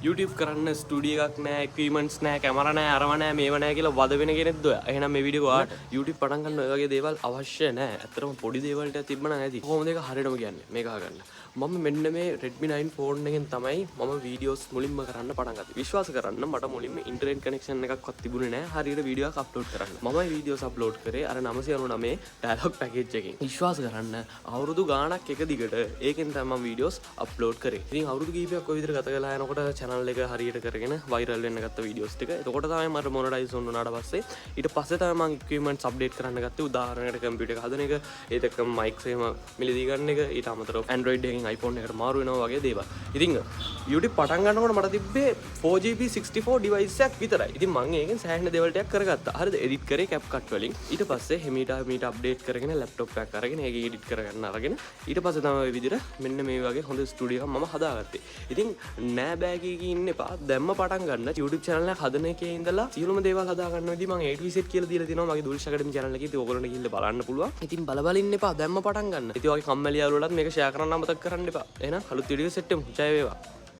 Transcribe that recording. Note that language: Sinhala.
YouTube කරන්න ස්ටුඩියෝ එකක් නෑ, ඉක්විප්මන්ට්ස් නෑ, කැමරා නෑ, අරව නෑ, මේව නෑ කියලා වද වෙන කෙනෙක්ද ඔයා? එහෙනම් මේ වීඩියෝ ඔයාට YouTube පටන් ගන්න ඔය වගේ දේවල් අවශ්‍ය නෑ. ඇත්තටම පොඩි දේවල් ටිකක් තිබ්බනම් ඇති. කොහොමද ඒක හරියටම කියන්නේ? මේක අහගන්න. මම මෙන්න මේ Redmi 9 phone එකෙන් තමයි මම වීඩියෝස් මුලින්ම කරන්න පටන් ගත්තේ. විශ්වාස කරන්න, මට මුලින්ම ඉන්ටර්නෙට් කනෙක්ෂන් එකක්වත් තිබුණේ නෑ හරියට වීඩියෝ එකක් අප්ලෝඩ් කරන්න. මම වීඩියෝස් අප්ලෝඩ් කරේ අර 999 ඩයලොග් පැකේජ් එකෙන්. විශ්වාස කරන්න, අවුරුදු ගාණක් එක දිගට ඒකෙන් තමයි මම වීඩියෝස් අප්ලෝඩ් කරේ. ඉතින් අවුරුදු කීපයක් ඔය විදිහට ගත කරලා යනකොට චැනල් එක හරියට කරගෙන වෛරල් වෙන්න ගත්ත වීඩියෝස් ටික. එතකොට තමයි මට මොනටයිස් වුණාට පස්සේ, ඊට පස්සේ තමයි මම ඉක්විප්මන්ට්ස් අප්ඩේට් කරන්න ගත්තේ. උදාහරණයකට කම්පියුටර් එක හදන එක, ඒත් එක්කම මයික්ස් එහෙම මිලදී ගන්න එක, ඊට අමතරව Android එකෙන් iPhone එකට මාරු වෙනවා වගේ දේවල්. ඉතින් YouTube පටන් ගන්නකොට මට තිබ්බේ 4GB 64 device එකක් විතරයි. ඉතින් මං ඒකෙන් සෑහෙන දේවල් ටිකක් කරගත්තා. හරිද? එඩිට් කරේ CapCut වලින්. ඊට පස්සේ හිමීට මීට අප්ඩේට් කරගෙන ලැප්ටොප් එකක් අරගෙන ඒක එඩිට් කරගන්න අරගෙන ඊට පස්සේ තමයි ඔය විදිහට මෙන්න මේ වගේ හොඳ ස්ටුඩියෝ එකක් මම හදාගත්තේ. ඉතින් නෑ බෑ කී කී ඉන්න එපා. දැම්ම පටන් ගන්න. YouTube channel එක හදන එකේ ඉඳලා සියලුම දේවල් හදා ගන්න විදිහ මං A to Z කියලා දීලා තිනවා මගේ දුල්ෂ අකැඩමි channel එකේ. ඉතින් ඔයගොල්ලන්ට ගිහිල්ලා බලන්න පුළුවන්. ඉතින් බල බල ඉන්න එපා. දැම්ම පටන් ගන්න. ඉතින් ඔයගේ කම්මැලි යාළුවලත් මේක ෂෙයා කරන්න අමතක කරන්න එපා. එහෙනම් අලුත් වීඩියෝ සෙට් වෙමු. ජය වේවා.